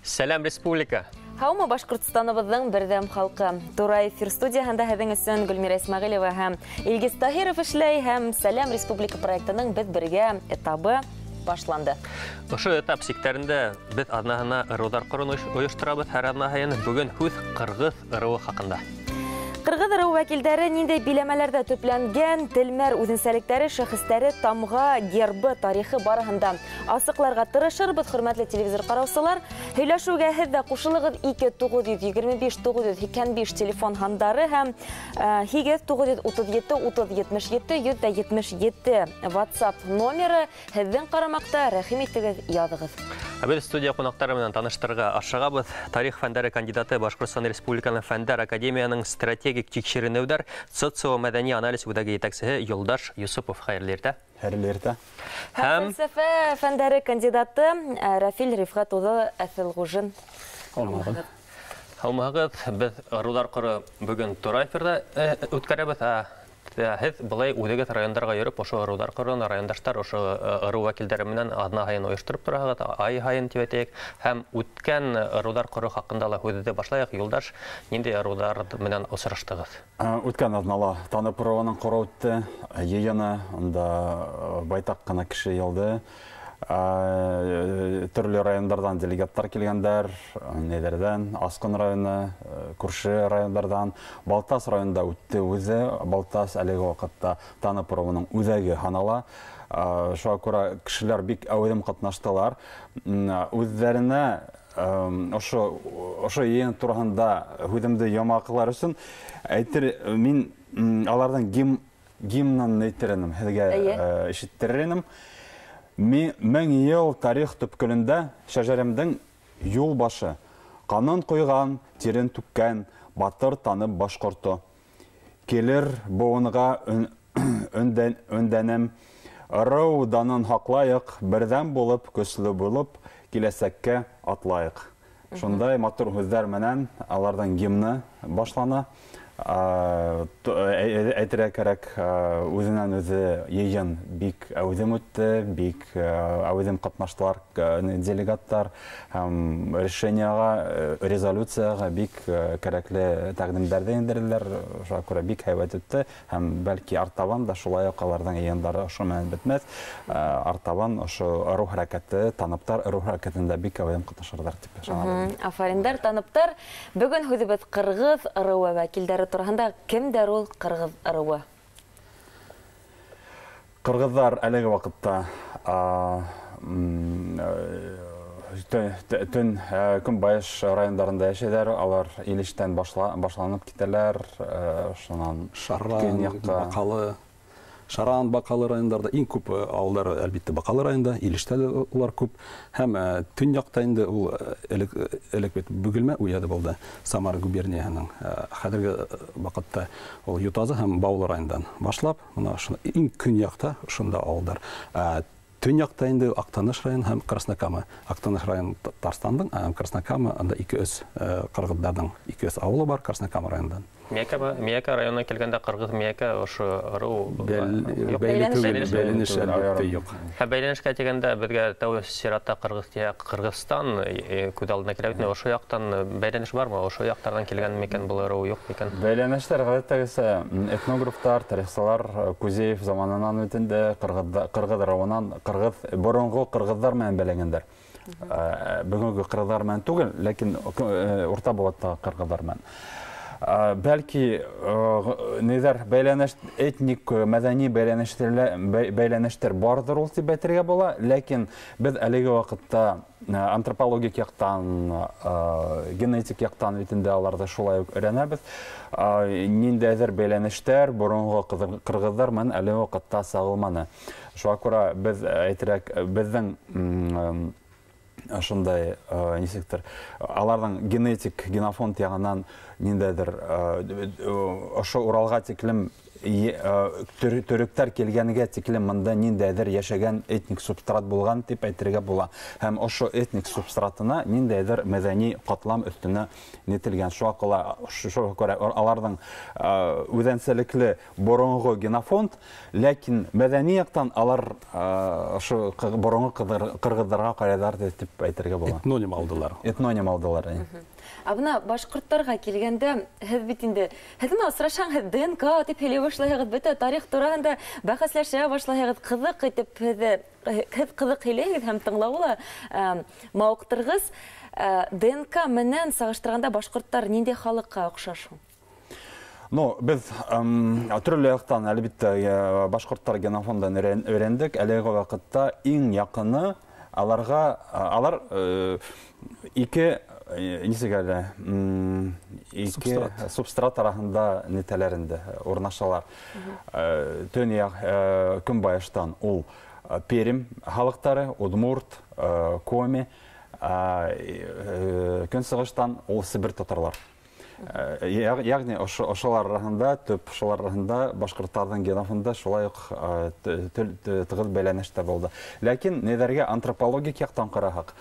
Сәләм, республика! Һаумы, Башҡортостаныбыҙҙың берҙәм халҡы! Тура эфир студияһында һеҙҙең өсөн Гөлмирә Исмәғилева һәм Илгиз Таһиров эшләй, һәм Сәләм республика проектының «Беҙ бергә» этабы башланды. Ошо этап сиктәрендә беҙ аҙнаһына ырыуҙар ҡороуын ойошторабыҙ һәр аҙна һайын. Бөгөн һүҙ ҡырғыҙ ырыуы хаҡында. Ҡырғыҙ ырыуы вәкилдәре ниндәй биләмәләрҙә төпләнгән, телмәр үҙенсәлектәре, шәхестәре, тамға, гербы, тарихы барыһында асыҡларға тырышырбыҙ, хөрмәтле телевизор ҡараусылар. Һөйләшеүгә һеҙ ҙә ҡушылығыҙ: 2 925 985 телефон һандары һәм 8 937 30 77 177 WhatsApp номеры һеҙҙең ҡарамаҡта, рәхим итегеҙ, яҙығыҙ. Беҙ студия ҡунаҡтары менән таныштырырға ашығабыҙ. Тарих фәндәре кандидаты, Башҡортостан Республикаһының Фәндәр Академияһының стратегик тикшеренеүҙәр социомәҙәни анализ үҙәге етәксеһе Юлдаш Юсупов. Хәйерле иртә. Хәйерле иртә. Һәм фәлсәфә фәндәре кандидаты Рафил Рифғәт улы Әҫелғужин. Һаумыһығыҙ. Беҙ ырыуҙар ҡоро бөгөн тура эфирҙа үткәрәбеҙ. Һеҙ былай үҙегеҙ райондарға йөрөп, ошо ырыуҙар ҡороуын, райондаштар ошо ырыу вәкилдәре менән аҙна һайын ойоштороп тораһығыҙ, ай һайын тип әйтәйек. Һәм үткән ырыуҙар ҡороу хаҡында ла һүҙҙе башлайыҡ. Юлдаш, ниндәй ырыуҙар менән осраштығыҙ? Үткән аҙнала Танып ырыуының ҡороу үтте, йыйыны, унда байтаҡ ҡына кеше йыйылды. Төрлө райондарҙан делегаттар килгәндәр, нәйҙәрҙән, Асҡын районы, күрше райондарҙан. Балтас районында үтте үҙе. Балтас әлеге ваҡытта Танып ырыуының үҙәге һанала. Шуға күрә кешеләр бик әүҙем ҡатнаштылар. Үҙҙәренә ошо йыйын тураһында һүҙемде йомғаҡлар өсөн әйтер, мин аларҙың гимнын әйтер инем, һеҙгә ишеттерер инем. Мең йыл тарих төпкөлөндә шәжәремдең юл башы, ҡанын ҡойған, тирен түккән, батыр Танып башҡорто. Килер быуынға өндәнем, ырыу данын һаҡлайыҡ, берҙәм булып, көслө булып, киләсәккә атлайыҡ. Шундай матур һүҙҙәр менән аларҙың гимны башлана. Әйтергә кәрәк, үҙенән үҙе йыйын бик әүҙем үтте, бик әүҙем ҡатнаштылар делегаттар, һәм решенияға, резолюцияға бик кәрәкле тәҡдимдәрҙе индерҙеләр. Шуға күрә бик һәйбәт үтте, һәм бәлки артабан да шулай уҡ аларҙың йыйындары ошо менән бөтмәҫ. Артабан ошо ырыу хәрәкәте, таныптар ырыу хәрәкәтендә бик әүҙем ҡатнашырҙар тип ышанабыҙ. Афариндар, таныптар. Бөгөн һүҙебеҙ ҡырғыҙ ырыуы вәкилдәре тураһында. Кемдәр ул ҡырғыҙ ырыуы? Ҡырғыҙҙар әлеге ваҡытта төн көнбайыш райондарында йәшәйҙәр. Алар Илештән башланып китәләр, шунан көньяҡҡа. Баҡалы, Шаран, Баҡалы райондарҙа иң күп ауылдар, әлбиттә, Баҡалы районында, Илештә лә улар күп. Һәм төньяҡта инде ул элек бит Бөгелмә уяҙы булды, Самара губернияһының. Хәҙерге ваҡытта ул Ютазы һәм Баулы райондан башлап, мына шуны иң көньяҡта шунда ауылдар. Төньяҡта инде Аҡтаныш районы һәм Краснокама. Аҡтаныш районы Татарстандың, һәм Краснокама, анда ике-өс ҡырғыҙҙарҙың ике-өс ауылы бар Краснокама районынан. Миәкә районына килгәндә ҡырғыҙ Миәкә ошо ырыу бәйләнеш әлбиттә юҡ. Һәм бәйләнешкә тигәндә беҙгә тәү сиратта ҡырғыҙ тиһә Ҡырғыҙстан күҙ алдына килә бит. Ошо яҡтан бәйләнеш бармы? Ошо яҡтарҙан килгән микән был ырыу, юҡ микән? Бәйләнештәр ғәҙәттәгесә этнографтар, тарихсылар Кузеев заманынан бит инде ҡырғыҙ ырыуынан, ҡырғыҙ боронғо ҡырғыҙҙар менән бәйләнгәндәр. Бөгөнгө ҡырғыҙҙар менән түгел, ләкин урта быуаттағы ҡырғыҙҙар менән. Бәлки ниҙәр бәйләнеш, этник мәҙәни бәйләнештәр барҙыр ул тип әйтергә була, ләкин беҙ әлеге ваҡытта антропологик яҡтан, генетик яҡтан бит инде аларҙы шулай уҡ өйрәнәбеҙ. Ниндәйҙер бәйләнештәр боронғо ҡырғыҙҙар менән әлеге ваҡытта сағылманы. Шуға күрә беҙ әйтерәк, беҙҙең ошондай нисектер аларҙың генетик генофонд яғынан ниндәйҙер ошо Уралға тиклем Төрөктәр килгәнгә тиклем мында ниндәйҙер йәшәгән этник субстрат булған тип әйтергә була. Һәм ошо этник субстратына ниндәйҙер мәҙәни ҡатлам өҫтөнә нителгән. Шуға күрә аларҙың үҙенсәлекле боронғо генофонд, ләкин мәҙәни яҡтан алар ошо боронғо ҡырғыҙҙарға ҡарайҙар тип әйтергә була. Этноним алдылар. Этноним алдылар. Ә бына башҡорттарға килгәндә, һеҙ бит инде, һеҙ менән осрашһаң, ДНК тип һөйләй башлайһығыҙ, бөтә тарих тураһында бәхәсләшә башлайһығыҙ, ҡыҙыҡ итеп һеҙ ҡыҙыҡ һөйләйһегеҙ һәм тыңлауы ла мауыҡтырғыс. ДНК менән сағыштырғанда башҡорттар ниндәй халыҡҡа оҡшаш һуң? Ну, беҙ төрлө яҡтан, әлбиттә, башҡорттар генофондан өйрәндек. Әлеге ваҡытта иң яҡыны аларға, алар ике нисек әле, ике субстрат араһында нитәләрендә урынлашалар. Төньяҡ көнбайыштан ул Пермь халыҡтары, Удмурт, Коми, көнсығыштан ул Себер татарлар. Ягъни ошолар араһында, төп ошолар араһында башҡорттарҙың генофонда шулай уҡ тығыҙ бәйләнеш тә булды. Ләкин нейҙәргә антропологик яҡтан ҡараһаҡ,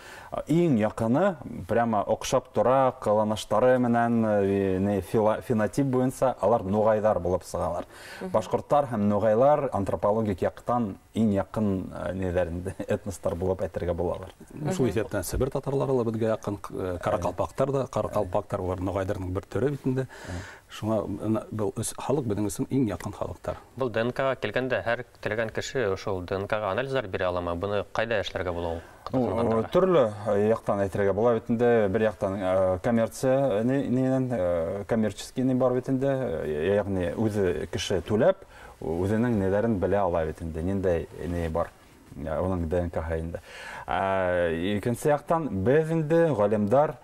иң яҡыны прямо оҡшап тора ҡыланыштары менән фенотип буйынса алар нуғайҙар булып сығалар. Башҡорттар һәм нуғайлар антропологик яҡтан иң яҡын нейҙәр этностар булып әйтергә булалар. Шул иҫәптән Себер татарлары ла беҙгә яҡын, ҡарақалпаҡтар ҙа, ҡарақалпаҡтар улар нуғайҙарҙың бер төрө бит инде. Шуңа был халыҡ беҙҙең өсөн иң яҡын халыҡтар. Был ДНК-ға килгәндә һәр теләгән кеше ошол ДНК-ға анализдар бирә аламы? Быны ҡайҙа эшләргә була ул? Төрлө яҡтан әйтергә була бит инде. Бер яҡтан коммерция нинән, коммерческий ни бар бит инде, ягъни үҙе кеше түләп үҙенең неләрен белә ала бит инде, ниндәй ни бар уның ДНК-һы инде. Икенсе яҡтан беҙ инде ғалимдар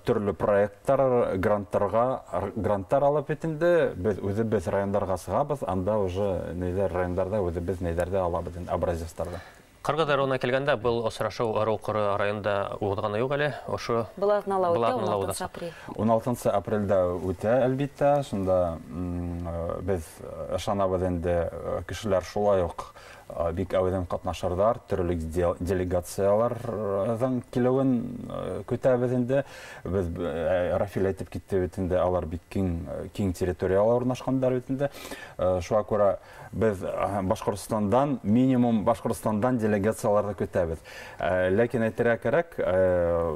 төрлө проекттар, гранттар алып бит инде, беҙ үҙебеҙ райондарға сығабыҙ, анда уже нейҙәр райондарҙа үҙебеҙ нейҙәрҙе алабыҙ инде, образецтарҙы. Ҡырғыҙ ырыуына килгәндә, был осрашыу ырыу ҡоро районда уҙғаны юҡ әле, ошо Был аҙнала үтә, 16 апрель. 16 апрелдә үтә, әлбиттә, шунда беҙ ышанабыҙ инде, кешеләр шулай уҡ бик әүҙем ҡатнашырҙар, төрлө делегацияларҙың килеүен көтәбеҙ инде. Беҙ Рафил әйтеп китте бит инде, алар бик киң территорияла урынлашҡандар бит инде. Шуға күрә беҙ Башҡортостандан, минимум Башҡортостандан делегацияларҙы көтәбеҙ. Ләкин әйтергә кәрәк,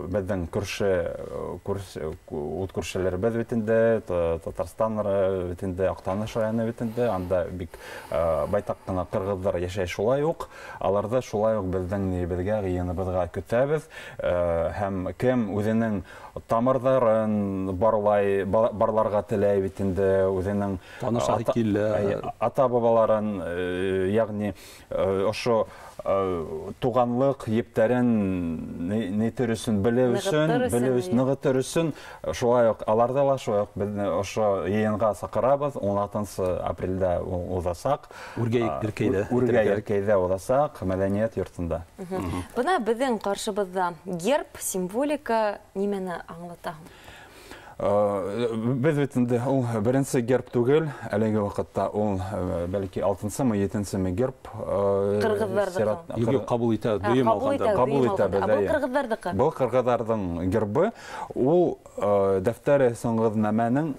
беҙҙең ут күршеләребеҙ бит инде, Татарстан бит инде, Аҡтаныш районы бит инде, анда бик байтаҡ ҡына ҡырғыҙҙар йәшәй шулай уҡ. Аларҙы шулай уҡ беҙҙең беҙгә, йыйыныбыҙға көтәбеҙ. Һәм кем үҙенең тамырҙарын барларға теләй бит инде, үҙенең ата-бабаларын, ягъни ошо туғанлыҡ ептәрен нитер өсөн, белеү өсөн, нығытыр өсөн, шулай уҡ аларҙы ла шулай уҡ беҙ ошо йыйынға саҡырабыҙ. 16 апрелдә уҙасаҡ. Үргәй Иркәйҙә уҙасаҡ, мәҙәниәт йортонда. Бына беҙҙең ҡаршыбыҙҙа герб, символика нимәне аңлата? Беҙ бит инде ул беренсе герб түгел, әлеге ваҡытта ул бәлки 6-нсымы, 7-нсеме герб. Ҡырғыҙҙарҙыҡы. Ҡабул итә, дөйөм алғанда. Ҡабул итәбеҙ. Был ҡырғыҙҙарҙыҡы. Был ҡырғыҙҙарҙың гербы, ул дәфтәре сыңғыҙнамәнең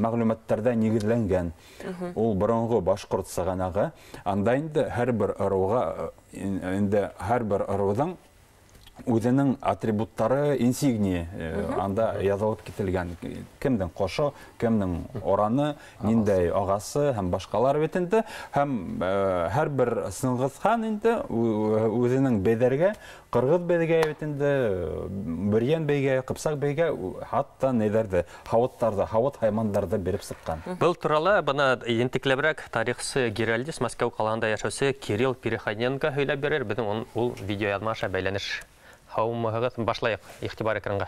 мәғлүмәттәрҙә нигеҙләнгән. Ул боронғо башҡорт сығанағы. Анда инде һәр бер ырыуға, инде һәр бер ырыуҙың үҙенең атрибуттары, инсигнии анда яҙылып кителгән. Кемдең ҡошо, кемдең ораны, ниндәй ағасы һәм башҡалар бит инде. Һәм һәр бер Сыңғыҙхан инде үҙенең бейҙәргә, ҡырғыҙ бейгә бит инде, бөрйән бейгә, ҡыпсаҡ бейгә, хатта нейҙәрҙе, һауыттарҙы, һауыт хаймандарҙы биреп сыҡҡан. Был турала бына ентекләберәк тарихсы Геральдис Мәскәү ҡалаһында йәшәүсе Кирилл Переходненко һөйләп бирер. Беҙҙең ул видеояҙма аша бәйләнеш. Һаумыһығыҙ, башлайыҡ, иғтибар экранға.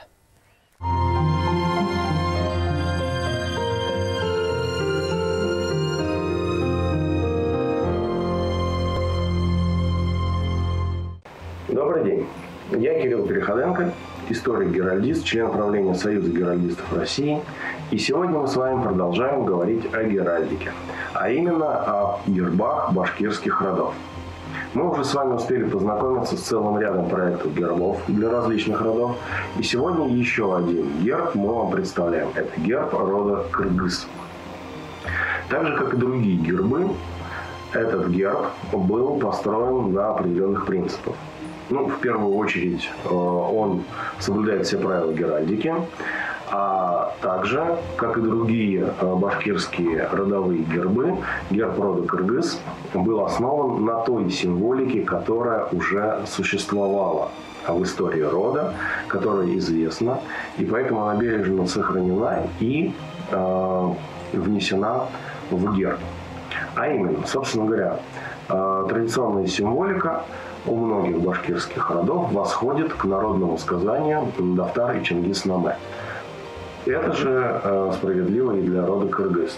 Добрый день. Я Кирилл Переходенко, историк-геральдист, член правления Союза геральдистов России. И сегодня мы с вами продолжаем говорить о геральдике, а именно о гербах башкирских родов. Мы уже с вами успели познакомиться с целым рядом проектов гербов для различных родов. И сегодня еще один герб мы вам представляем. Это герб рода Кыргыз. Так же, как и другие гербы, этот герб был построен на определенных принципах. Ну, в первую очередь, он соблюдает все правила геральдики, а также, как и другие башкирские родовые гербы, герб рода Кыргыз был основан на той символике, которая уже существовала в истории рода, которая известна, и поэтому она бережно сохранена и внесена в герб. А именно, собственно говоря, традиционная символика у многих башкирских родов восходит к народному сказанию Дафтар и Чингис-Наме. Это же справедливо и для рода Кыргыз.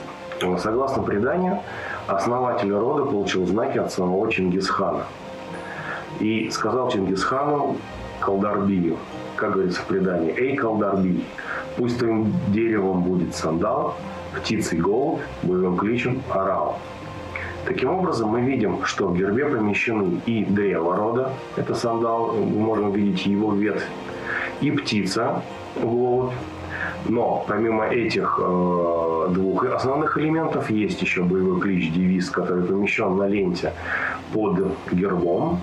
Согласно преданию, основатель рода получил знаки от самого Чингисхана. И сказал Чингисхану Калдарбию, как говорится в предании: «Эй, Калдарбий, пусть твоим деревом будет сандал, птицей голубь, боевым кличем орал». Таким образом, мы видим, что в гербе помещены и древо рода, это сандал, мы можем видеть его ветвь, и птица, голубь. Но помимо этих двух основных элементов есть еще боевой клич, девиз, который помещен на ленте под гербом.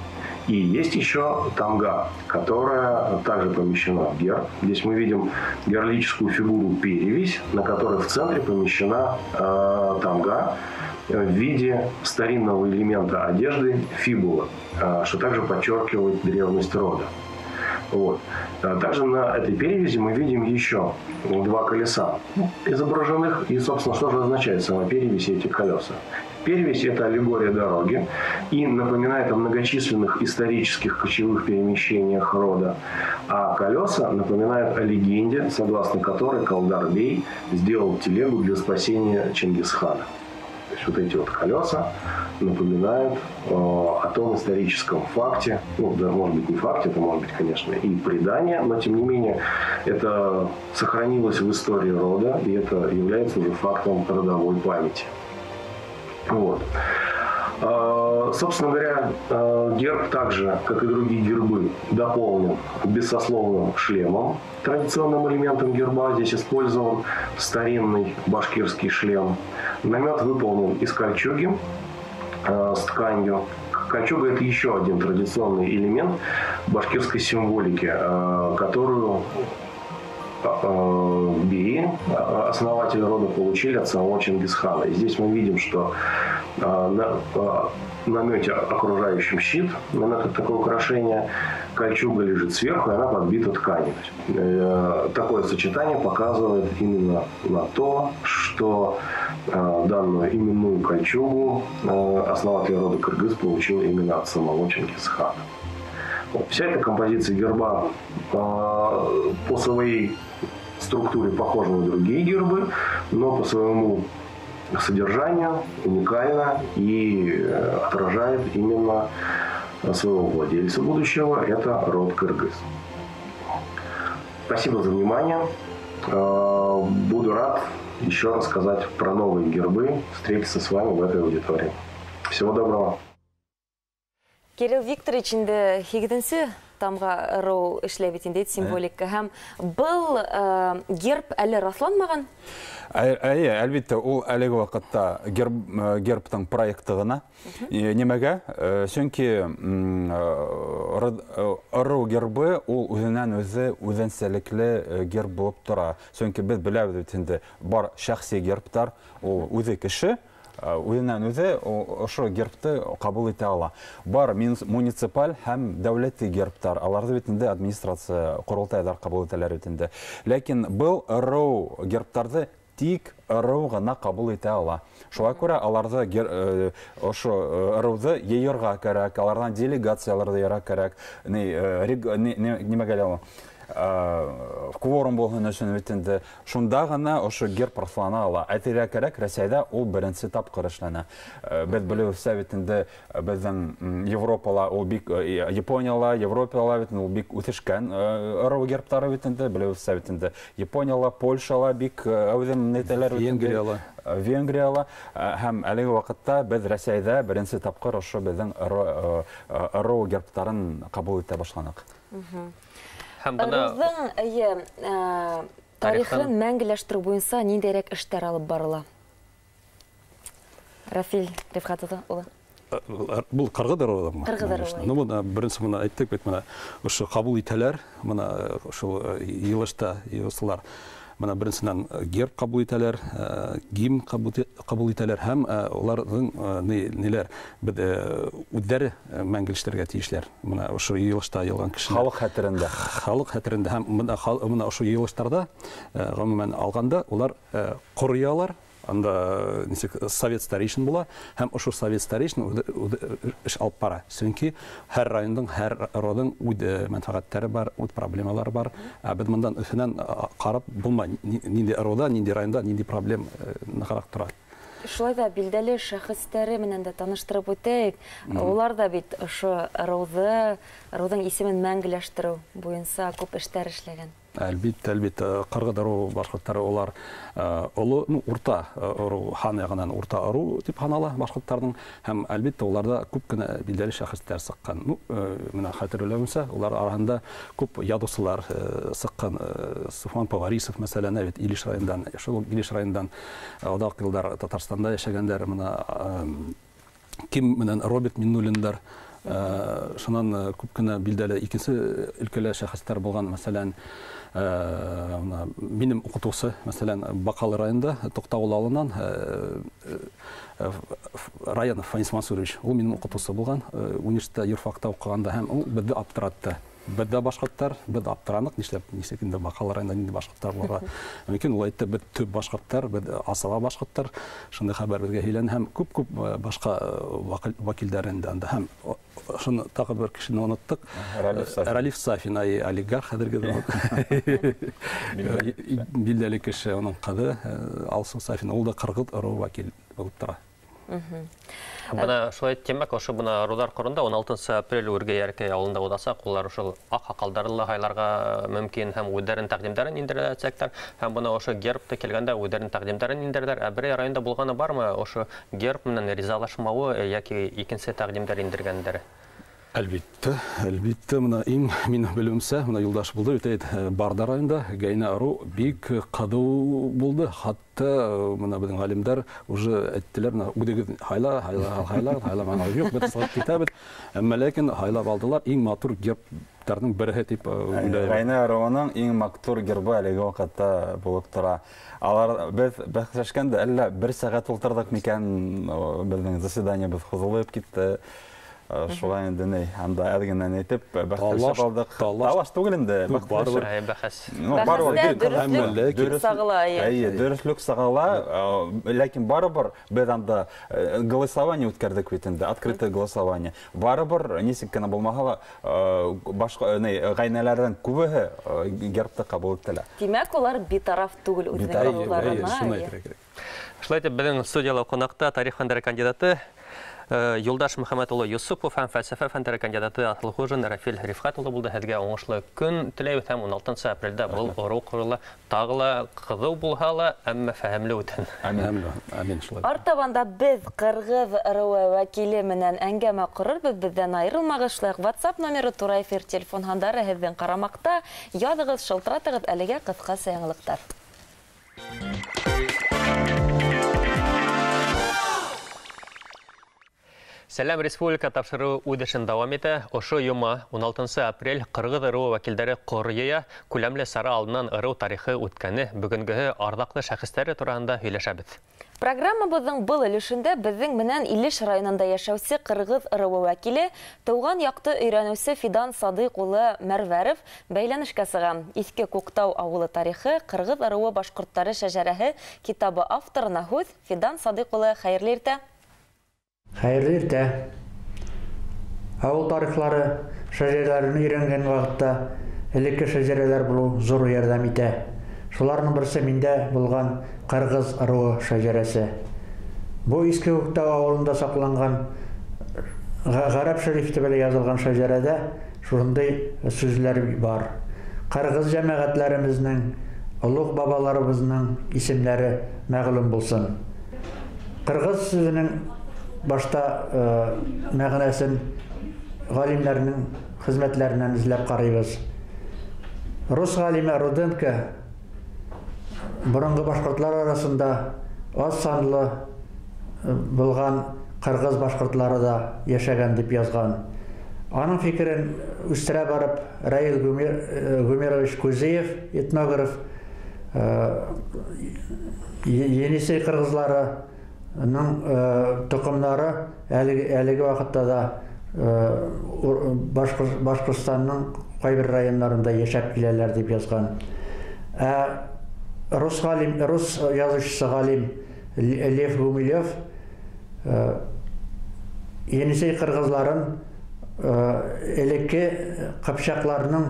И есть еще тамга, которая также помещена в герб. Здесь мы видим геральдическую фигуру перевязь, на которой в центре помещена тамга в виде старинного элемента одежды фибула, что также подчеркивает древность рода. Вот. Также на этой перевязи мы видим еще два колеса изображенных. И, собственно, что же означает сама перевязь и эти колеса? Перевязь – это аллегория дороги и напоминает о многочисленных исторических кочевых перемещениях рода. А колеса напоминают о легенде, согласно которой Калдарбей сделал телегу для спасения Чингисхана. То есть вот эти вот колеса напоминают о том историческом факте, ну, да, может быть, не факте, это может быть, конечно, и предание, но, тем не менее, это сохранилось в истории рода, и это является уже фактом родовой памяти. Вот. Собственно говоря, герб также, как и другие гербы, дополнен бессословным шлемом, традиционным элементом герба. Здесь использован старинный башкирский шлем. Намет выполнен из кольчуги с тканью. Кольчуга – это еще один традиционный элемент башкирской символики, которую беи, основатель рода, получили от самого Чингисхана. И здесь мы видим, что на намете, окружающем щит, намет – это такое украшение, кольчуга лежит сверху, и она подбита тканью. Такое сочетание показывает именно на то, что данную именную кольчугу основатель рода Кыргыз получил именно от самого Чингисхана. Вся эта композиция герба по своей структуре похожа на другие гербы, но по своему содержанию уникальна и отражает именно своего владельца будущего, это род Кыргыз. Спасибо за внимание. Буду рад еще рассказать про новые гербы, встретиться с вами в этой аудитории. Всего доброго. Кирилл Викторович, инде һигеҙенсе тамға ырыу эшләй бит инде символика. Һәм был герб әле раҫланмаған? Әйе, әлбиттә, ул әлеге ваҡытта гербтың проекты ғына. Нимәгә? Сөнки ырыу гербы ул үҙенән үҙе үҙенсәлекле герб булып тора. Сөнки беҙ беләбеҙ бит инде, бар шәхси гербтар, ул үҙе кеше, үҙенән үҙе ошо гербты ҡабул итә ала. Бар муниципаль һәм дәүләти гербтар, аларҙы бит инде администрация, ҡоролтайҙар ҡабул итәләр бит инде. Ләкин был ырыу гербтарҙы тик ырыу ғына ҡабул итә ала. Шуға күрә аларҙы ошо ырыуҙы йыйырға кәрәк, аларҙан делегацияларҙы йыйырға кәрәк. Нимәгә лә ул? Кворум булһын өсөн бит инде. Шунда ғына ошо герб раҫлана ала. Әйтергә кәрәк, Рәсәйҙә ул беренсе тапҡыр эшләнә. Беҙ белеүебеҙсә бит инде беҙҙең Европала ул бик, Японияла, Европала бит ул бик үҫешкән ырыу гербтары бит инде, белеүебеҙсә бит инде. Японияла, Польшала бик әүҙем нитәләр бит инде. Венгрияла. Венгрияла. Һәм әлеге ваҡытта беҙ Рәсәйҙә беренсе тапҡыр ошо беҙҙең ырыу гербтарын ҡабул итә башланыҡ. Һәм бына Ырыуҙың, эйе, тарихын мәңгеләштереү буйынса ниндәйерәк эштәр алып барыла? Рафил Рифҡәт улы. Был ҡырғыҙ ырыуҙымы? Ҡырғыҙ ырыуы. Ну, бына беренсе бына әйттек бит, бына ошо ҡабул итәләр, бына ошо йыйылышта йыйылсылар. Бына беренсенән герб ҡабул итәләр, гимн ҡабул итәләр һәм уларҙың ниләр, беҙ үҙҙәре мәңгелештергә тейешләр. Бына ошо йыйылышта йыйылған кешеләр. Халыҡ хәтерендә. Халыҡ хәтерендә һәм бына ошо йыйылыштарҙа, ғөмүмән алғанда, улар ҡоруялар. Анда нисек совет старейшин була, һәм ошо совет старейшин үҙе эш алып бара. Сөнки һәр райондың, һәр родың үҙ мәнфәғәттәре бар, үҙ проблемалары бар. Ә беҙ мындан Өфөнән ҡарап булмай, ниндәй рода, ниндәй районда, ниндәй проблем нығыраҡ тора. Шулай ҙа билдәле шәхестәре менән дә таныштырып үтәйек. Улар ҙа бит ошо ырыуҙың исемен мәңгеләштереү буйынса күп эштәр эшләгән. Әлбиттә, әлбиттә, ҡырғыҙ ырыуы башҡорттары улар, оло, ну, урта ырыу, хан яғынан урта ырыу тип һанала башҡорттарҙың, һәм әлбиттә уларҙа күп кенә билдәле шәхестәр сыҡҡан. Ну, менә хәтерләүемсә, улар араһында күп яҙыусылар сыҡҡан. Суфан Поварисов, мәсәлән, бит Илеш районынан, шул уҡ Илеш районынан оҙаҡ йылдар Татарстанда йәшәгәндәр, менә Ким менән Роберт Миннуллиндар, шунан күп кенә билдәле икенсе өлкәлә шәхестәр булған, мәсәлән, мына минем уҡытыусы, мәсәлән, Баҡалы районында Туҡтауыл ауылынан, Раянов Фанис Мансурович, ул минем уҡытыусы булған, университетта юрфакта уҡығанда, һәм ул беҙҙе аптыратты. Беҙ ҙә башҡорттар, беҙ аптыраныҡ, нишләп, нисек инде Баҡалы районында ниндәй башҡорттар булырға мөмкин? Ул әйтте, беҙ төп башҡорттар, беҙ асаба башҡорттар. Шундай хәбәр беҙгә һөйләне һәм күп-күп башҡа вәкилдәр инде анда. Һәм шуны тағы бер кешене оноттоҡ. Ралиф Сафин. Ралиф Сафин, ай, олигарх хәҙерге заманда. Билдәле кеше, уның ҡыҙы, Алсыу Сафин, ул да ҡырғыҙ ырыуы вәкил булып тора. Бына шулай тимәк, ошо бына ырыуҙар ҡоронда 16 апрель Үргәй Яркәй ауылында уҙасаҡ. Улар ошо аҡһаҡалдарҙы ла һайларға мөмкин һәм үҙҙәренең тәҡдимдәрен индерәсәктәр. Һәм бына ошо гербты килгәндә үҙҙәренең тәҡдимдәрен индерәләр. Ә берәй районда булғаны бармы ошо герб менән ризалашмауы йәки икенсе тәҡдимдәр индергәндәре? Әлбиттә, әлбиттә, мына иң мин белеүемсә, мына юлдаш булды, бит әйт, Барда районында Гәйнә ырыу бик ҡыҙыу булды. Хатта мына беҙҙең ғалимдар уже әйттеләр, мына үҙегеҙ һайла, һайла, һайла, һайла, мына юҡ, беҙ сығып китәбеҙ. Әммә ләкин һайлап алдылар иң матур гербтарҙың береһе тип уйлайым. Гәйнә ырыуының иң матур гербы әлеге ваҡытта булып тора. Алар беҙ бәхәсләшкәндә әллә бер сәғәт ултырҙыҡ микән, беҙҙең заседаниебыҙ һуҙылып китте. Шулай инде ни, анда әҙ генә ни итеп, бәхәсләшеп алдыҡ. Талаш. Талаш түгел инде, Юҡ, барыбер. бәхәсләшеп. Әй, бәхәс. Ну, барыбер Бәхәстә дөрөҫлөк дөрөҫлөк дөрөҫлөк сағыла, әйе. Әйе, дөрөҫлөк сағыла, ләкин барыбер беҙ анда голосование үткәрҙек бит инде, открытое голосование. Барыбер нисек кенә булмаһа ла, башҡа, ни, ғаиләләрҙең күбеһе гербты ҡабул иттеләр. Тимәк, улар битараф түгел үҙенең Битараф, ырыуҙарына, әйе, шуны әйе. әйтергә кәрәк. Шулай итеп, беҙҙең студияла ҡунаҡта тарих фәндәре кандидаты Юлдаш Мөхәммәт улы Юсупов һәм фәлсәфә фәндәре кандидаты Аҫылхужин Рафил Рифҡәт улы булды. Һеҙгә уңышлы көн теләйбеҙ һәм 16 апрелдә был ырыу ҡороло тағы ла ҡыҙыу булһа ла, әммә фәһемле үтһен. Амин. Амин, шулай. Артабанда беҙ ҡырғыҙ ырыуы вәкиле менән әңгәмә ҡорорбоҙ. Беҙҙән айырылмағыҙ. Шулай уҡ WhatsApp номеры, тура эфир телефон һандары һеҙҙең ҡарамаҡта. Яҙығыҙ, шылтыратығыҙ. Әлегә ҡыҫҡаса яңылыҡтар. Сәләм Республика тапшырыуы үҙ эшен дауам итә. Ошо йома 16 апрель ҡырғыҙ ырыуы вәкилдәре ҡор йыя. Күләмле сара алдынан ырыу тарихы үткәне, бөгөнгөһө арҙаҡлы шәхестәре тураһында һөйләшәбеҙ. Программабыҙҙың был өлөшөндә беҙҙең менән Илеш районында йәшәүсе ҡырғыҙ ырыуы вәкиле, тыуған яҡты өйрәнеүсе Фидан Садыҡ улы Мәрвәров бәйләнешкә сыға. Иҫке Күктау ауылы тарихы, ҡырғыҙ ырыуы башҡорттары шәжәрәһе китабы авторына һүҙ. Фидан Садыҡ улы, хәйерле иртә. Хәйерле иртә. Ауыл тарихлары шәжәрәләрен өйрәнгән ваҡытта Элекке шәжәрәләр булыу зур ярҙам итә. Шуларның берсе миндә булған Ҡырғыҙ ырыуы шәжәрәсе. Бу Иске Күктау ауылында саҡланған ғәрәп шрифты белән яҙылған шәжәрәдә шундай сүзләр бар. Ҡырғыҙ йәмәғәтләремезнең, олуғ бабаларыбыҙның исемдәре мәғлүм булсын. Ҡырғыҙ сүзенең башта мәғәнәсен ғалимдәрҙең хеҙмәтләренән эҙләп ҡарайбыҙ. Рус ғалиме Руденко боронғо башҡортлар араһында аҙ санлы булған ҡырғыҙ башҡортлары да йәшәгән тип яҙған. Аның фикерен үҫтерә барып Раил Гумерович Кузеев, этнограф, Енисей ҡырғыҙларының тоҡомдары әлеге ваҡытта да Башҡортостандың ҡайбер райондарында йәшәп киләләр тип яҙған. Рус ғалим, рус яҙыусыһы ғалим Лев Гумилев Енисей ҡырғыҙларын элекке ҡыпчаҡларының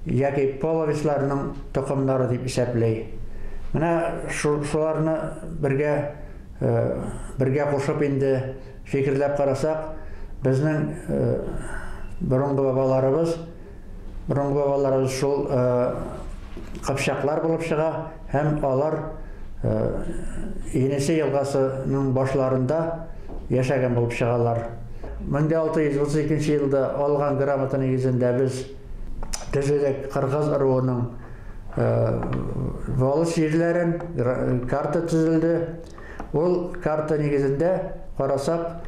йәки половецларының тоҡомдары тип иҫәпләй. Бына шуларны бергә ҡушып инде фикерләп ҡарасаҡ, беҙҙең боронғо бабаларыбыҙ шул ҡыпчаҡлар булып сыға һәм алар Енисей йылғасының башларында йәшәгән булып сығалар. 1632 йылда алған грамота нигеҙендә беҙ төҙөҙөк ҡырғыҙ ырыуының волос ерләрен, карта төҙөлдө. Ул карта нигеҙендә ҡарасаҡ,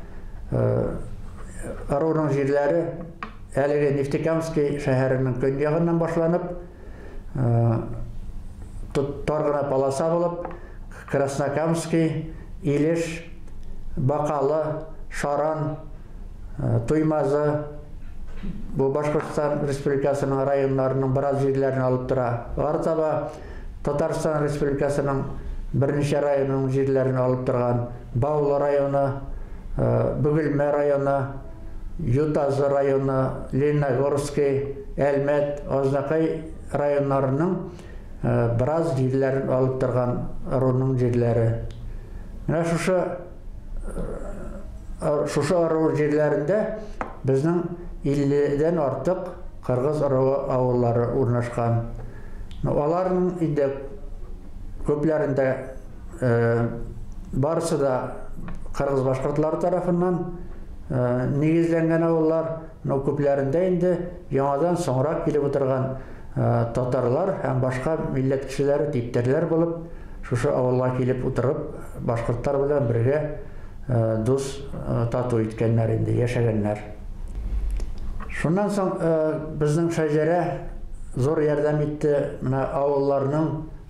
ырыуының ерләре әлеге Нефтекамский шәһәренең көньяғынан башланып, тар ғына полоса булып, Краснокамский, Илеш, Баҡалы, Шаран, Туймазы, бу Башҡортостан Республикасының райондарының бер аҙ ерләрен алып тора. Артаба Татарстан Республикасының бер нисә районының ерләрен алып торған Баулы районы, Бөгелмә районы, Ютазы районы, Лениногорский, Әлмәт, Азнакай райондарының бер аҙ ерләрен алып торған ырыуның ерләре. Менә шушы ырыу ерләрендә беҙҙең 50-дән артыҡ ҡырғыҙ ырыуы ауылдары урынлашҡан. Аларның инде күпләрендә барысы да ҡырғыҙ башҡортлары тарафынан нигеҙләнгән ауылдар, но күпләрендә инде яңадан соңыраҡ килеп ултырған татарлар һәм башҡа милләт кешеләре, типтәрләр булып, шушы ауылға килеп ултырып, башҡорттар менән бергә дуҫ татыу иткәннәр инде, йәшәгәннәр. Шуннан соң беҙҙең шәжәрә зур ярҙам итте менә ауылларның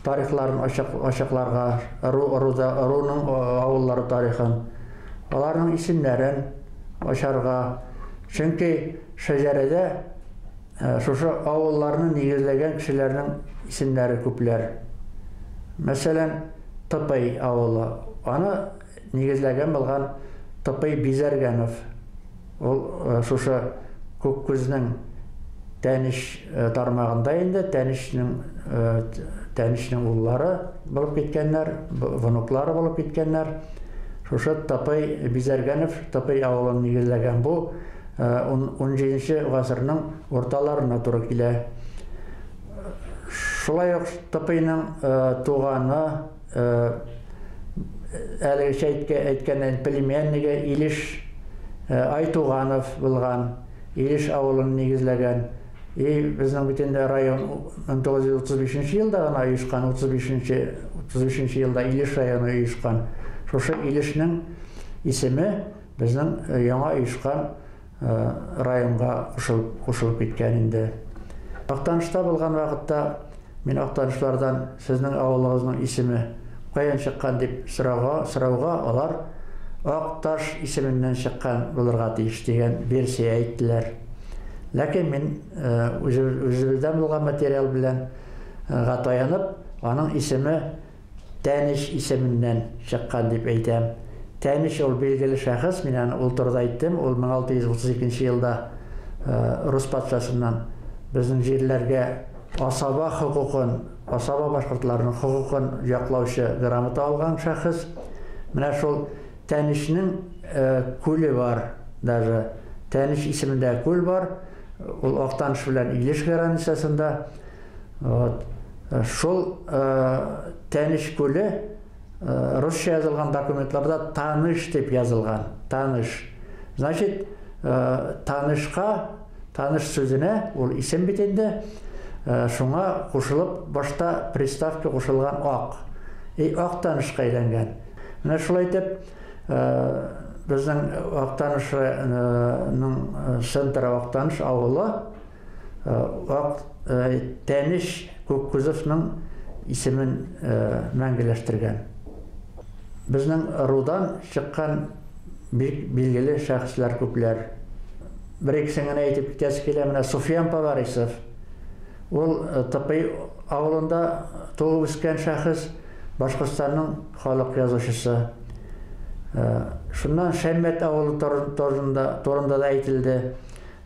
тарихларын асыҡларға, ырыуның ауыллары тарихын, аларның исемдәрен асарға. Сөнки шәжәрәдә шушы ауылларны нигеҙләгән кешеләрнең исемдәре күпләр. Мәҫәлән, Тыпый ауылы, аны нигеҙләгән булған Тыпый Бизәргәнов. Ул шушы Күккүҙнең Тәниш тармағында инде Тәнишнең уллары булып киткәннәр, внуклары булып киткәннәр. Шушы Тыпый Бизәргәнов Тыпый ауылын нигеҙләгән. Бу 17 ғасырның урталарына тура килә. Шулай уҡ Тыпыйның туғаны, әлегечә әйткәндән племяннигы Илеш Айтуғанов булған, Илеш ауылын нигеҙләгән. И беҙҙең бит инде район 1935 йылда ғына ойошҡан, 35 йылда Илеш районы ойошҡан. Шушы Илешнең исеме беҙҙең яңа ойошҡан районға ҡушылып киткән инде. Аҡтанышта булған ваҡытта мин аҡтанышларҙан һеҙҙең ауылығыҙҙың исеме ҡайҙан сыҡҡан тип сорауға алар Аҡташ исеменән сыҡҡан булырға тейеш тигән версия әйттеләр. Ләкин мин үҙебеҙҙән булған материал белән таянып, аның исеме Тәниш исеменән сыҡҡан тип әйтәм. Тәниш ул билгеле шәхес, мин аны ул турыда әйттем, ул 1632 йылда рус патшасынан Безнең җирләргә асаба хокукын, асаба башкортларының хокукын яклаучы грамота алган шәхес. Менә шул Тәнешнең күле бар, даже Тәнеш исемендә күл бар. Ул Актаныш белән Илеш границасында. Вот. Шул Тәнеш күле русча язылган документларда Таныш дип язылган. Таныш. Значит, Танышка, таныш сүзенә, ул исем бит инде, шуңа кушылып башта приставка кушылган ак. И ак танышка әйләнгән. Менә шулай итеп, безнең Актанышның центры Актаныш авылы Ак Тәнеш Күккүзовның исемен мәңгеләштергән. Безнең ырудан чыккан бик билгеле шәхесләр күпләр. Бер икесен генә әйтеп китәсе килә. Менә Суфиян Поварисов. Ул Тыпый авылында туып үскән шәхес, Башкортстанның халык язучысы. Шуннан Шәммәт авылы турында да әйтелде.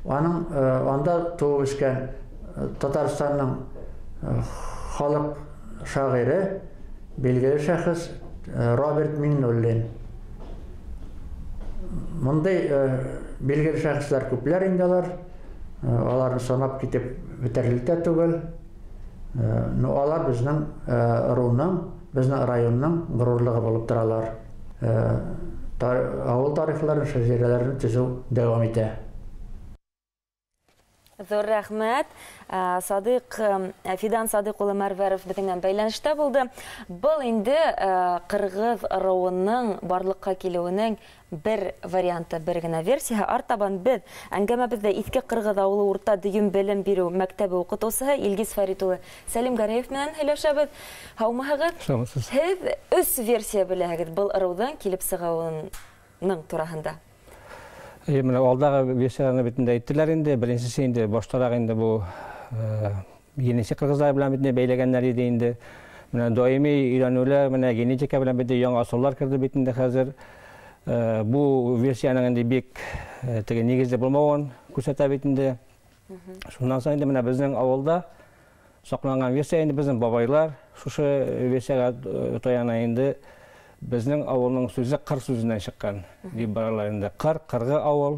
Аның анда туып үскән Татарстанның халык шагыйре, билгеле шәхес Роберт Миңнуллин. Мондый билгеле шәхесләр күпләр инде алар. Аларны санап китеп бетерерлек тә түгел. Но алар безнең ыруның, безнең районның горурлыгы булып торалар. Авыл тарихларын, шәҗәрәләрен төзү дәвам итә. Зур рәхмәт. Садыйк, Фидан Садыйк улы Мәрвәров безнең бәйләнештә булды. Был инде кыргыз ыруының барлыкка килүенең бер варианты, бер генә версия. Артабан без әңгәмәбездә Иҫке Ҡырғыҙ ауылы урта дөйөм белем биреү мәктәбе уҡытыусыһы Илгиз Фәрит улы Сәлимгәрәев менән һөйләшәбеҙ. Һаумыһығыҙ? Һаумыһығыҙ. Һеҙ өс версия беләһегеҙ был ырыуҙың килеп сығыуының тураһында. Менә алдағы версияларны бит инде әйттеләр инде. Беренсесе инде баштарак инде бу генетик кыргызлар белән бит инде бәйләгәннәр иде инде. Менә даими өйрәнүләр, менә генетика белән бит яңа асыллар керде бит инде хәзер. Бу версиянең инде бик теге нигездә булмавын күрсәтә бит инде. Шуннан соң инде менә безнең авылда сакланган версия инде безнең бабайлар шушы версиягә таяна инде. Безнең авылның сүзе кыр сүзеннән чыккан дип баралар инде. Кыр, кыргы авыл.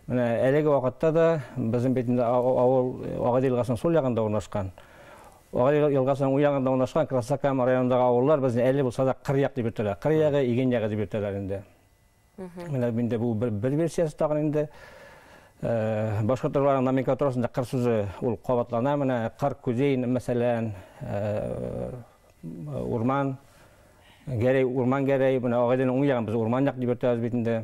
Менә әлеге вакытта да безнең бит инде авыл Агыйдел елгасының сул ягында урнашкан. Агыйдел елгасының уң ягында урнашкан Краснокама районындагы авыллар безне әле булса да кыр як дип йөртәләр. Кыр ягы, иген ягы дип йөртәләр инде. Менә инде бу бер версиясе тагын инде. Башкортларның номенклатурасында кыр сүзе ул кабатлана. Менә кыр күзей, мәсәлән, урман Гәрәй, урман гәрәй, менә Агыйделнең уң ягын без урман як дип йөртәбез бит инде.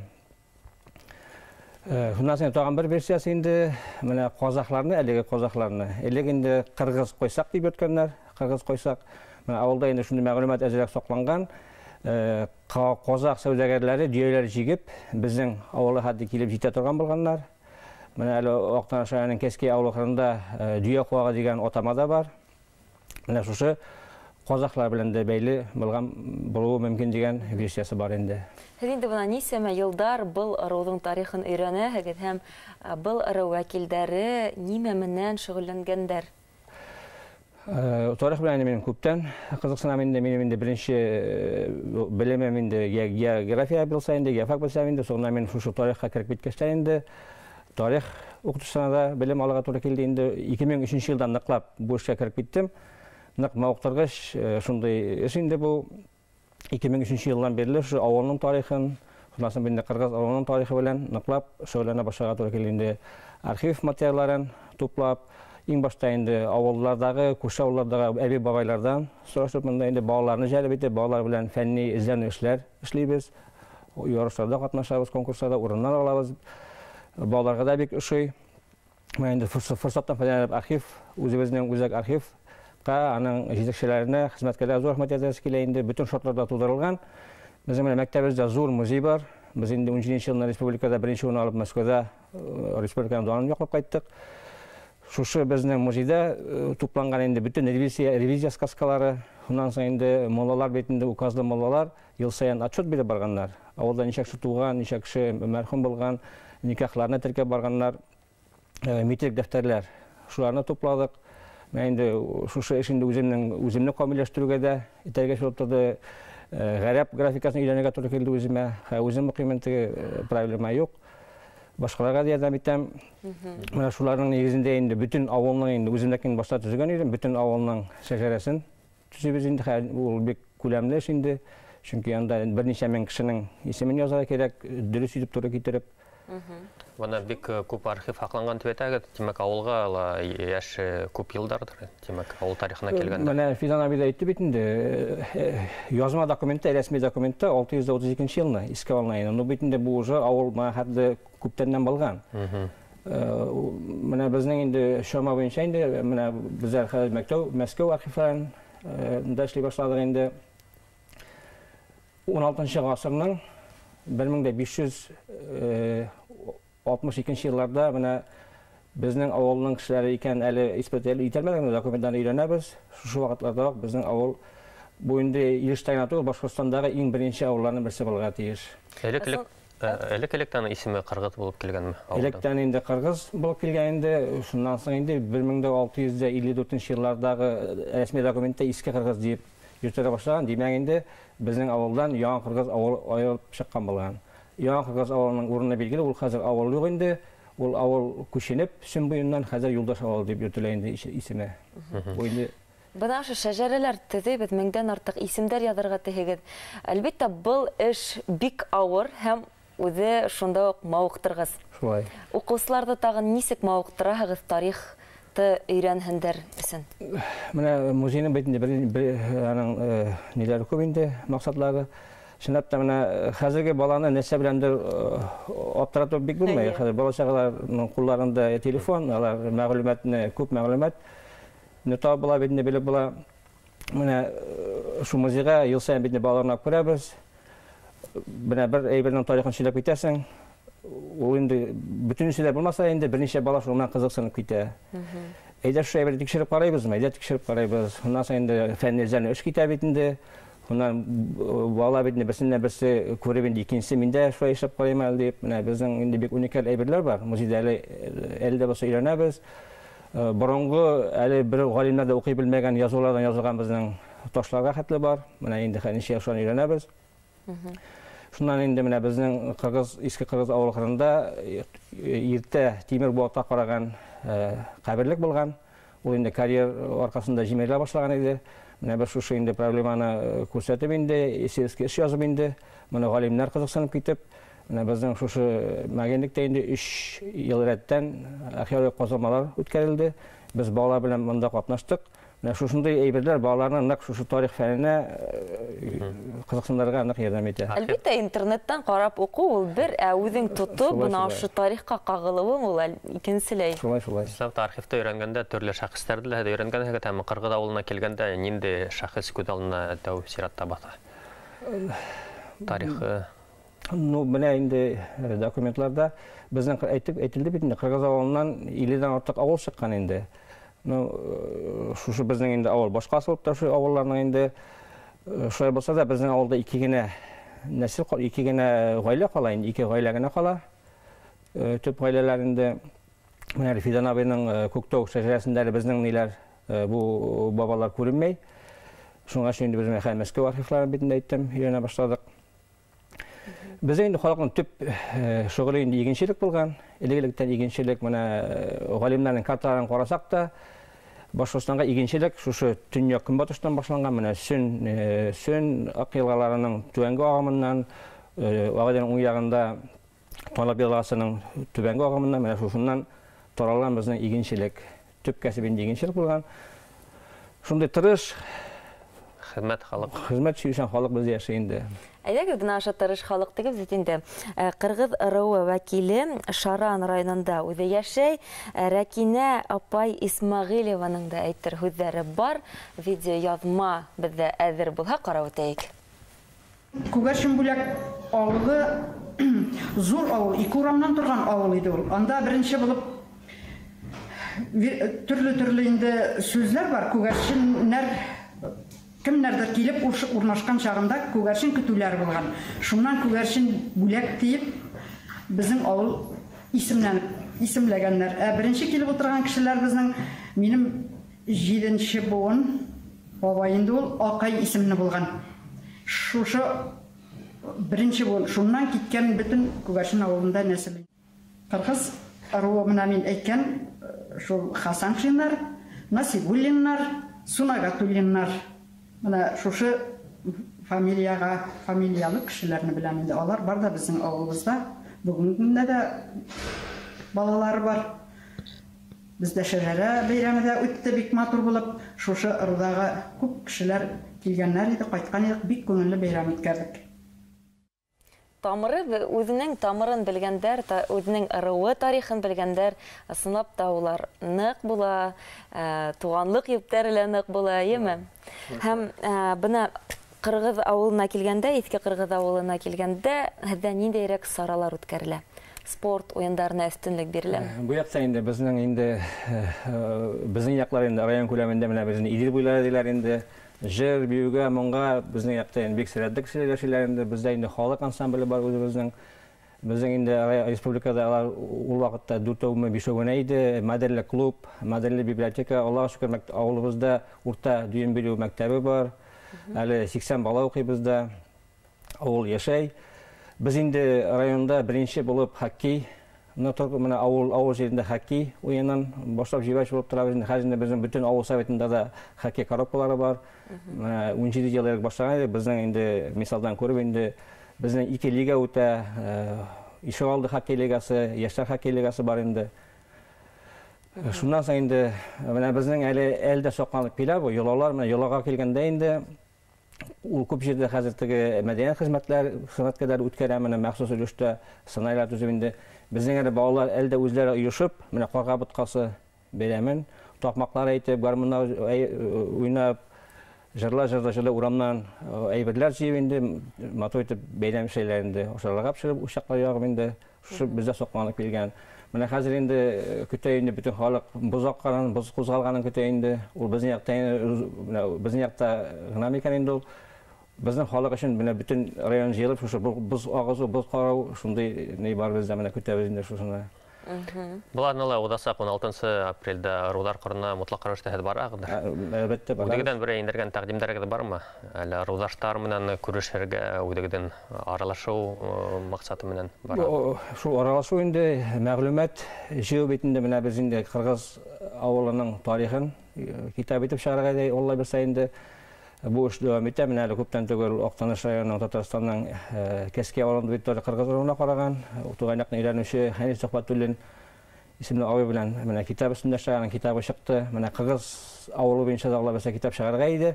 Шуннан соң тагын бер версиясе инде, менә казахларны, әлеге казахларны, элек инде кыргыз койсак дип йөрткәннәр, кыргыз койсак. Менә авылда инде шундый мәгълүмат әзрәк сакланган. Казах сәүдәгәрләре дөяләр җигеп, безнең авылга хәтле килеп җитә торган булганнар. Менә әле Актаныш районының Кәскәй авылы кырында дөя куагы дигән атама да бар. Менә шушы казахлар белән дә бәйле булган булуы мөмкин дигән версиясе бар инде. Һеҙ инде бына нисәмә йылдар был ырыуҙың тарихын өйрәнәһегеҙ һәм был ырыу вәкилдәре нимә менән шөғөлләнгәндәр? Тарих белән мин күптән ҡыҙыҡсынам инде. Минем инде беренсе белемем инде география булса инде, геофак булса инде, соңынан мин шушы тарихҡа кереп киткәс тә инде тарих уҡытыусыһына да белем алырға тура килде инде. 2003 йылдан ныҡлап бу эшкә кереп киттем. Ныҡ мауыҡтырғыс шундай эш инде бу. 2003 йылдан бирле шу ауылның тарихын, шуннан соң инде ҡырғыҙ ауылының тарихы белән ныҡлап шөғөлләнә башларға тура килде инде. Архив материалларын туплап, иң башта инде ауылларҙағы, күрше ауылларҙағы әбей-бабайларҙан сорашып, мында инде балаларны жәлеп итеп, балалар белән фәнни эзләнү эшләр эшлибеҙ. Ярышларҙа ҡатнашабыҙ, конкурсларҙа урыннар алабыҙ. Балаларға да бик ошой. Мына инде форсаттан файҙаланып архив, үҙебеҙҙең үҙәк архив аның җитәкчеләренә, хезмәткәрләргә зур рәхмәт әйтәсе килә инде. Бөтен шартлар да тудырылган. Безнең менә мәктәбебездә зур музей бар. Без инде 17 елны республикада беренче урын алып Мәскәүдә республиканың данын яклап кайттык. Шушы безнең музейда тупланган инде бөтен ревизия сказкалары, шуннан соң инде муллалар бит инде указлы муллалар ел саен отчет биреп барганнар. Авылда ничә кеше туган, ничә кеше мәрхүм булган, никахларны теркәп барганнар, метрик дәфтәрләр Шуларны тупладыҡ. Менә инде шушы эш инде үземне камилләштерүгә дә этәргеч булып торҙо. Ғәрәп графикасын өйрәнергә тура килде үземә. Үзем уҡыйм, теге проблема юҡ. Башҡаларға да ярҙам итәм. Менә шуларның нигеҙендә инде бөтөн ауылның инде үземдәкен башта төҙөгән идем, бөтөн ауылның шәжәрәсен төҙөбөҙ инде. Ул бик күләмле эш инде. Сөнки анда бер нисә мең кешенең исемен яҙырға кәрәк, дөрөҫ итеп тура китереп. Бына бик күп архив һаҡланған тип әйтәгеҙ, тимәк, ауылға ла йәше күп йылдарҙыр, тимәк, ауыл тарихына килгәндә. Менә Фидан абый ҙа әйтте бит инде, язма документта, рәсми документта 632 йылны искә алына ине. Ну бит инде бу уже ауыл менә хәтле күптәннән булған. Менә беҙҙең инде шама буйынса инде менә беҙҙәр хәҙер Мәскәү архивларын да эшләй башланыҡ инде. 16 ғасырның 1562 йылларда менә безнең авылның кешеләре икән әле исбат ителмәгән документларны өйрәнәбез. Шушы вакытларда ук безнең авыл бу инде Илештә генә түгел, Башҡортостандагы иң беренче авылларның берсе булырга тиеш. Элек-электән исеме Ҡырғыҙ булып килгәнме? Электән инде Ҡырғыҙ булып килгән инде. Шуннан соң инде 1654 йыллардагы рәсми документта Иске Ҡырғыҙ дип йөртелә башлаган. Димәк инде безнең авылдан Яңа Ҡырғыҙ авылы айырылып сыҡҡан булган. Яңа Ҡырғыҙ авылының урыны билгеле, ул хәзер авыл юҡ инде. Ул авыл күсенеп, Сөн буйыннан хәзер Юлдаш авылы дип йөртелә инде исеме. Бу инде Бына ошо шәжәрәләр төҙөйбөҙ, меңдән артыҡ исемдәр яҙырға тиһегеҙ. Әлбиттә, был эш бик ауыр һәм үҙе шунда уҡ мауыҡтырғыс. Шулай. Уҡыусыларҙы тағын нисек мауыҡтыраһығыҙ тарихты өйрәнһендәр өсөн? Менә музейның бит инде бер аның ниләре күп инде, маҡсатлары. Чынлап та менә хәзерге баланы нәрсә беләндер аптыратып бик булмай. Хәзер бала сағаларының ҡулларында телефон, алар мәғлүмәтне, күп мәғлүмәт не табып була, бит инде белеп була. Менә шу музейға йыл сайын бит инде балаларны алып керәбеҙ. Менә бер әйбернең тарихын сөйләп китәсең. Ул инде бөтенесе дә булмаса инде берничә бала шуның менән ҡыҙыҡсынып китә. Әйҙә шу әйберне тикшереп ҡарайбыҙмы? Әйҙә тикшереп ҡарайбыҙ. Унан һуң инде фәнни эзләнеү эш китә бит инде. Унан бала бит инде берсеннән берсе күреп инде икенсе мин дә шулай эшләп ҡарайым әле дип. Менә беҙҙең инде бик уникаль әйберләр бар. Музейҙа әле дә булса өйрәнәбеҙ. Боронғо әле бер ғалимдар ҙа уҡый белмәгән языуларҙан яҙылған беҙҙең ташларға хәтле бар. Менә инде нисә йыл шунан өйрәнәбеҙ. Шунан инде менә беҙҙең Иске Ҡырғыҙ ауылы ҡырында иртә тимер быуатҡа ҡараған ҡәберлек булған. Ул инде карьер арҡаһында емерелә башлаған ине. Менә бер шушы инде проблеманы күрһәтеп инде, сельский эш язып инде, менә ғалимдар ҡыҙыҡсынып китеп, менә беҙҙең шушы мәгәнлектә инде 3 йыл рәттән археологик ҡаҙылмалар үткәрелде. Беҙ балалар белән бында ҡатнаштыҡ. Менә шушындай әйберләр балаларны ныҡ шушы тарих фәненә ҡыҙыҡсындырырға ныҡ ярҙам итә. Әлбиттә, интернеттан ҡарап уҡыу ул бер, ә үҙең тотоп, бына ошо тарихҡа ҡағылыуың ул икенселәй. Шулай, шулай. Саф архивта өйрәнгәндә төрлө шәхестәрҙе лә өйрәнгәнһегеҙ, һәм Ҡырғыҙ ауылына килгәндә ниндәй шәхес күҙ алдына тәү сиратта баҫа? Тарихы. Ну, менә инде документларда беҙҙең әйтелде бит инде, Ҡырғыҙ ауылынан 50-дән артыҡ ауыл сыҡҡан инде. Ну, шушы беҙҙең инде ауыл башҡа асылып та ошо ауылларның инде шулай булса да беҙҙең ауылда ике генә нәсел, ике генә ғаилә ҡала инде, ике ғаилә генә ҡала. Төп ғаиләләр инде менә Фидан абыйның Күктау шәжәрәсендә әле беҙҙең ниләр, бу бабалар күренмәй. Шуңа өсөн инде беҙ менә хәҙер Мәскәү архивларын бит инде әйттем, өйрәнә башладыҡ. Беҙҙең инде халыҡның төп шөғөлө инде игенселек булған. Элек-электән игенселек, менә ғалимдарҙың карталарын ҡарасаҡ та, Башҡортостанға игенселек шушы төньяҡ көнбатыштан башланған, менә Сөн Аҡ йылғаларының түбәнге ағымынан, Ағиҙелдең уң яғында Талап йылғасының түбәнге ағымынан, менә шушыннан таралған беҙҙең игенселек. Төп кәсеп инде игенселек булған. Шундай тырыш хеҙмәт халыҡ. Хеҙмәт сөйөүсән халыҡ беҙ йәшәй инде. Әйҙәгеҙ, бына ошо тырыш халыҡ тигеҙ бит инде. Ҡырғыҙ ырыуы вәкиле Шаран районында үҙе йәшәй. Рәкинә апай Исмәғилеваның да әйтер һүҙҙәре бар. Видеояҙма беҙҙә әҙер булһа, ҡарап үтәйек. Күгәрсен Бүләк ауылы ҙур ауыл, ике урамнан торған ауыл ине ул. Анда беренсе булып төрлө-төрлө инде сүҙләр бар. Күгәрсеннәр кемнәрҙер килеп урнашҡан чағында күгәрсен көтөүләр булған. Шунан Күгәрсен Бүләк тиеп беҙҙең ауыл исемләнеп исемләгәннәр. Ә беренче килеп утырган кешеләр безнең минем 7-нче буын бабай инде ул Акай исемле булган. Шушы беренче буын, шуннан киткән бөтен Күгәрчен авылында нәсел. Кыргыз ыруы менә мин әйткән шул Хасаншиннар, Насибуллиннар, Сунагатуллиннар. Менә шушы фамилияга, фамилиялы кешеләрне беләм инде. Алар бар да безнең авылыбызда. Бүгенге көндә дә балалары бар. Бездә шәҗәрә бәйрәме дә үтте бик матур булып. Шушы ырудагы күп кешеләр килгәннәр иде, кайткан идек, бик күңелле бәйрәм үткәрдек. Тамыры, үзенең тамырын белгәндәр, үзенең ыруы тарихын белгәндәр, ысынлап та улар нык була, туганлык йөптәре лә нык була, әйеме? Һәм бына Кыргыз авылына килгәндә, Иҫке Ҡырғыҙ авылына килгәндә, һеҙҙә ниндәйерәк саралар үткәрелә? Спорт уйындарына өҫтөнлөк бирелә? Бу яҡта инде беҙҙең инде беҙҙең яҡлар инде район күләмендә менә беҙҙең Иҙел буйлары тиләр инде. Жыр, бейеүгә, моңға беҙҙең яҡта инде бик сәләтле кешеләр йәшәйләр инде. Беҙҙә инде халыҡ ансамбле бар үҙебеҙҙең. Беҙҙең инде республикада алар ул ваҡытта дүртәүме, бишәү генә иде. Модельле клуб, модельле библиотека. Аллаға шөкөр, ауылыбыҙҙа урта дөйөм белеү мәктәбе бар. Әле 80 бала уҡый беҙҙә. Ауыл йәшәй. Беҙ инде районда беренсе булып хоккей, менә ауыл ерендә хоккей уйынын башлап җибәрүче булып торабыҙ инде. Хәзер инде беҙҙең бөтөн ауыл советында да хоккей коробкалары бар. Менә 17 йыл элек башлаган идек. Беҙҙең инде мисалдан күреп инде беҙҙең ике лига үтә, Ишегалды хоккей лигасы, Йәштәр хоккей лигасы бар инде. Шуннан соң инде менә беҙҙең әле әлдә соҡланып килә бу йолалар. Менә йолаға килгәндә инде ул күп җирдә хәзер теге мәдәният хезмәткәрләре үткәрә, менә махсус өлештә сценарийлар төзеп инде. Безнең әле балалар әлдә үзләре оешып, менә карга боткасы бәйрәмен, такмаклар әйтеп, гармуннар уйнап, җырлар җырлап урамнан әйберләр җыеп инде, матур итеп бәйрәм эшләр инде. Ашарларга пешереп, учаклар ягып инде, шушы бездә сокланып килгән. Менә хәзер инде көтә инде бөтен халык боз акканын, боз кузгалганын көтә инде. Ул безнең якта, менә безнең якта гына микән инде ул? Безнең халык өчен менә бөтен район җыелып, шушы боз агызу, боз карау шундый ни бар бездә, менә көтәбез инде шушыны. Буларны ла удасаҡ 16 апрелдә ырыуҙар ҡорона мотлаҡ рәүештә һеҙ бараһығыҙҙыр. Әлбиттә, барабыҙ. Үҙегеҙҙән берәй индергән тәҡдимдәрегеҙ бармы? Әллә ырыуҙаштар менән күрешергә, үҙегеҙҙең аралашыу маҡсаты менән бараһығыҙ? Шул аралашыу инде мәғлүмәт йыйыу бит инде. Менә беҙ инде Ҡырғыҙ ауылының тарихын китап итеп сығарырға тейеш, Алла бирһә инде. Бу эш дәвам итә. Менә әле күптән түгел Аҡтаныш районының Татарстанның Кәскәй ауылында бит Ҡырғыҙ ыруына ҡараған туған яҡны өйрәнеүсе Хәнис Төхвәтуллин исемле абый белән менә китап өстендә эшләгән, китабы чыкты. Менә Ҡырғыҙ ауылы буйынса да Алла бирсә китап чыгарырға иде.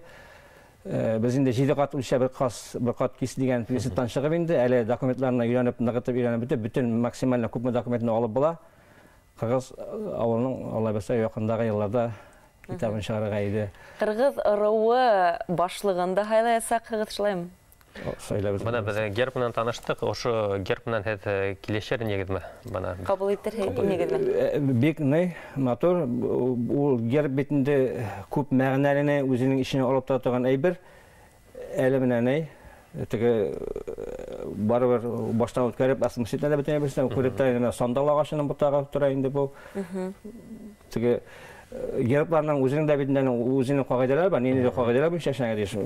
Беҙ инде 7 ҡат үлсә бер ҡас, бер ҡат кис дигән принциптан чыгып инде әле документларны өйрәнеп, ныгытып өйрәнеп бөтөп, бөтөн максимально күпме документны алып була. Ҡырғыҙ ауылының Алла бирсә яҡындағы йылларда китабын чыгарырға иде. Ҡырғыҙ ыруы башлығын да һайлаясаҡһығыҙ, шулаймы? Сайлабыҙ. Бына беҙ герб менән таныштыҡ. Ошо герб менән һеҙ килешер инегеҙме? Бына ҡабул итер инегеҙме? Бик ни матур. Ул герб бит инде күп мәғәнәлене үзенең эченә алып тора торған әйбер. Әле менә ни теге барыбер баштан үткәреп, асмышитә дә бөтен әйберсен күреп тә, менә сандал ағасының ботағы тора инде бу. Теге гербларның үзенең дә бит инде үзенең кагыйдәләре бар, нинди кагыйдәләр буенча эшләнгән дисең.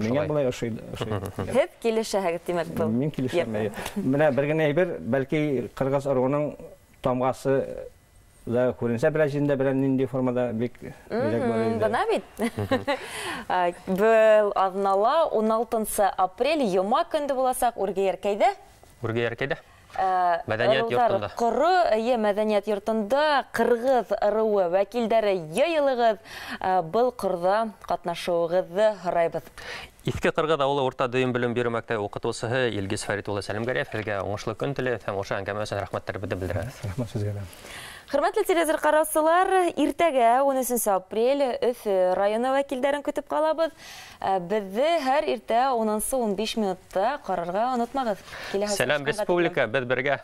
Миңа болай ошый, ошый. Һеҙ килешәһегеҙ, тимәк, был. Мин килешәм, әйе. Менә бер генә әйбер, бәлки Ҡырғыҙ ыруының тамғасы да күренсә берәр җирендә, берәр нинди формада бик бирәк бар инде. Бына бит. Был аҙнала 16 апрель йома көндө буласаҡ Үргәйәркәйҙә. Үргәйәркәйҙә. Мәдәниәт йортонда. Ҡоро, эйе, мәдәниәт йортонда Ҡырғыҙ ыруы вәкилдәре йыйылығыҙ, был ҡорҙа ҡатнашыуығыҙҙы һорайбыҙ. Иҫке Ҡырғыҙ ауылы урта дөйөм белем биреү мәктәбе уҡытыусыһы Илгиз Фәрит улы Сәлимгәрәев һеҙгә уңышлы көн теләйбеҙ һәм ошо әңгәмә өсөн рәхмәттәребеҙҙе белдерәбеҙ. Рәхмәт һеҙгә лә. Хөрмәтле телевизор ҡараусылар, иртәгә 13 апрель Өфө районы вәкилдәрен көтөп ҡалабыҙ. Беҙҙе һәр иртә 10-15 минутта ҡарарға онотмағыҙ. Киләһе Сәләм, осрашҡанға республика, тиклем. Беҙ бергә.